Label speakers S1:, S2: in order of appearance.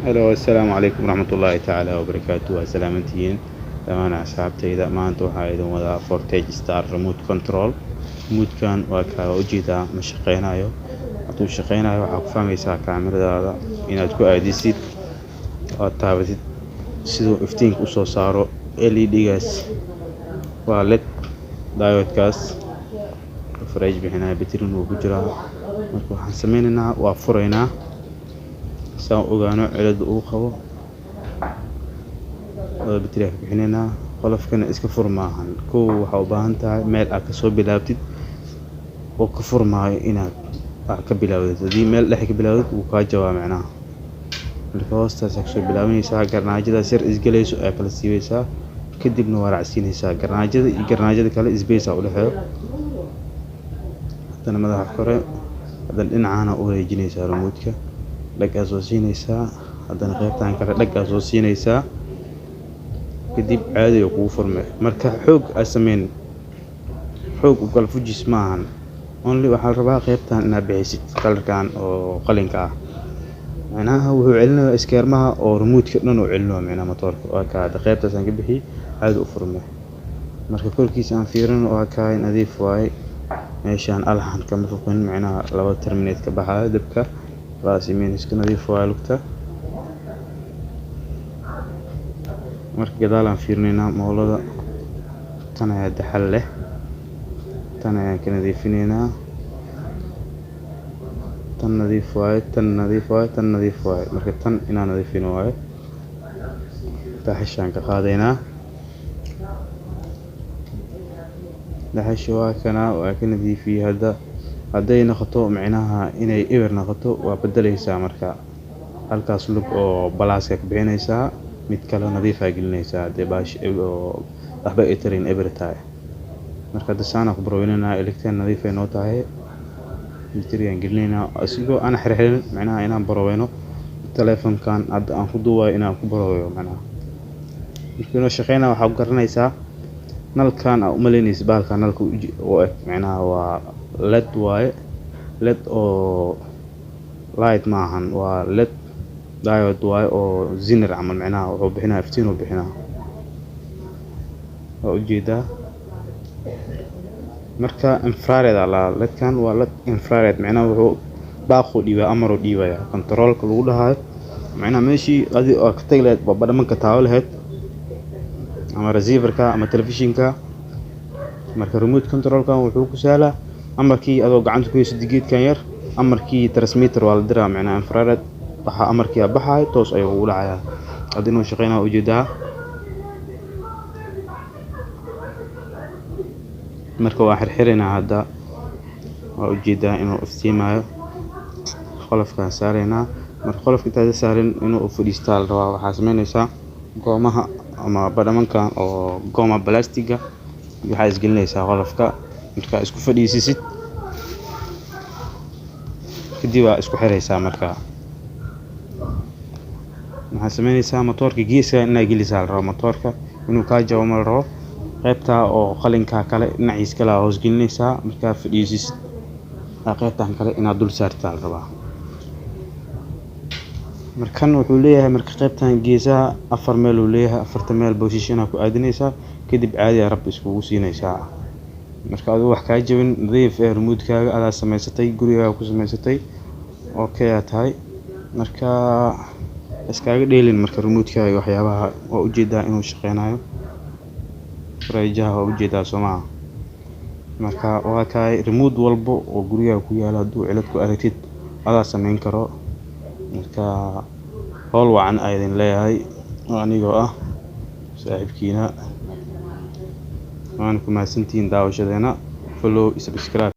S1: Halo, assalaamu calaykum waraxmatullaahi tacaala wabarakaatu. Waa salaamantihiin dhammaan asxaabtayda. Maanta waxaa idin wadaa Fortage Star remote control. Remote-kan waa kaa ujeedaa, ma shaqeynayo. Hadduu shaqeynayo, waxaa ku fahmaysaa kaamiradaada inaad ku aadisid, aad taabatid siduu iftiinka usoo saaro. LED-gaas waa LED diode-kaas flash bixinaya, battery wuu ku jiraa. Marka waxaan sameynaynaa, waa furaynaa saan ogaano cilada uu qabo. Laba battery ka bixinaynaa. Qolofkana iska fur maahan. Kow, waxaa u baahan tahay meel aad kasoo bilaabtid oo ka furmaayo inaad aad ka bilaawdid. Haddii meel dhexe ka bilaawdid, wuu kaa jabaa macnaha. Marka hoostaas kasoo bilaabanaysaa, garnaajadaas yar isgalayso ayaa kala siibaysaa, kadibna waa raacsiinaysaa garnaajada iyo garnaajada kale, space aa u dhexeeyo. Haddana madaxa kore, haddana dhinacana u wareejinaysaa remote-ka, dhag aa soo siinaysaa, haddana qaybtan kale dhag aa soo siinaysaa. Kadib caadi ayuu kugu furmay. Marka xoog aa sameyn, xoog u kala fujis maahan. Only waxaa la rabaa qaybtan inaad bixisid kalarkan oo qalinka ah. Macnaha wuxuu celinayaa iskeermaha oo remote-ka dhan uu celinaya, macnaha matoorka. Waa kaa hadda qaybtaas aan ka bixiyey, caadi u furmay. Marka korkiisa aan fiirino, waa kaa, nadiif waaye. Meeshaan alxan kama fuqin, macnaha laba terminate ka baxaayo dabka, plus iyo minus ka nadiif waaye lugta. Marka gadaal aan fiirinaynaa, moolada tan ayaa daxal leh, tan ayaan ka nadiifinaynaa. Tan nadiif waaye, tan nadiif waaye, tan nadiif waaye. Marka tan inaan nadiifino waaye, daxashaan ka qaadaynaa. Daxasha waa kana, waa ka nadiifiyey. Hadda hadday noqoto micnaha inay eber noqoto, waa bedelaysaa. Marka halkaas lug oo balaaska ka bixinaysaa, mid kale nadiif aa gelinaysaa haddii baash oo waxba ay tarin, eber tahay. Marka hadda saana ku barweynanaa, electran nadiif ay noo tahay, battery aan gelinaynaa asigoo aan xirxirin, macnaha inaan baroweyno telefonkan hadda aan ku duubayo, inaan ku baroweyo macnaha. Markii inoo shaqeynaya, waxaa ku garanaysaa nalkan aa umaleynaysa bahalkan nalka u eg, macnaha waa LED waaye. LED oo light maahan, waa LED diode waaye oo zener camal, macnaha wuxuu bixinaya iftiin uu bixinaa, waa ujeedaa. Marka infrared aa la LED-kan waa LED infrared, macnaha wuxuu baaquu dhiibaya, amaruu dhiibaya control-ka lagu dhahayo, macnaha meeshii adi oo ka tagi lahayd, badhamanka taabo lahayd ama receiver-ka ama telefishinka. Marka remote control-kan wuxuu ku sahlaa amarkii adoo gacanta ku haysid geedkan yar, amarkii transmitter waa la diraa, macnaha infrared waxaa amarkii aa baxaayo, toos ayuu ugu dhacayaa. Hadda inuu shaqeynaya ujeedaa. Marka waa xirxiraynaa hadda, waa ujeedaa inuu iftiimayo. Qolofkaan saaraynaa. Marka qolofka intaada saarin, inuu fadhiistaa la rabaa. Waxaa sameynaysaa goomaha ama badhamankan oo gooma balastiga waxaa isgelinaysaa qolofka. Markaa isku fadhiisisid kadib, waa isku xiraysaa. Marka maxaa sameynaysaa? Matoorka geeska inaa gelisaa la rabo, matoorka inuu kaa jabo ma la rabo. Qaybtaa oo qalinkaa kale dhinaciis kale aa hoos gelinaysaa. Markaa fadhiisisid, qaybtan kale inaad dul saartaa la rabaa. Markan wuxuu leeyahay, marka qaybtan geesaha afar meel uu leeyahay, afarta meel position aa ku aadinaysaa, kadib caadi aa rabbi iskugu siinaysaa. Marka adigu wax kaa jabin, nadiif ee remote-kaaga adaa samaysatay, gurigaaga ku samaysatay, okay aa tahay. Marka iskaaga dheelin. Marka remote-kaaga waxyaabaha waa ujeedaa inuu shaqeynayo, fareejaha waa ujeedaa, soo maha? Marka waa kaay remote walbo oo gurigaaga ku yaalo, hadduu cilad ku aragtid, adaa sameyn karo. Marka howl wacan aa idin leeyahay oo anigoo ah saaxiibkiina, waana ku mahadsantihiin daawashadeena. Follow, subscribe.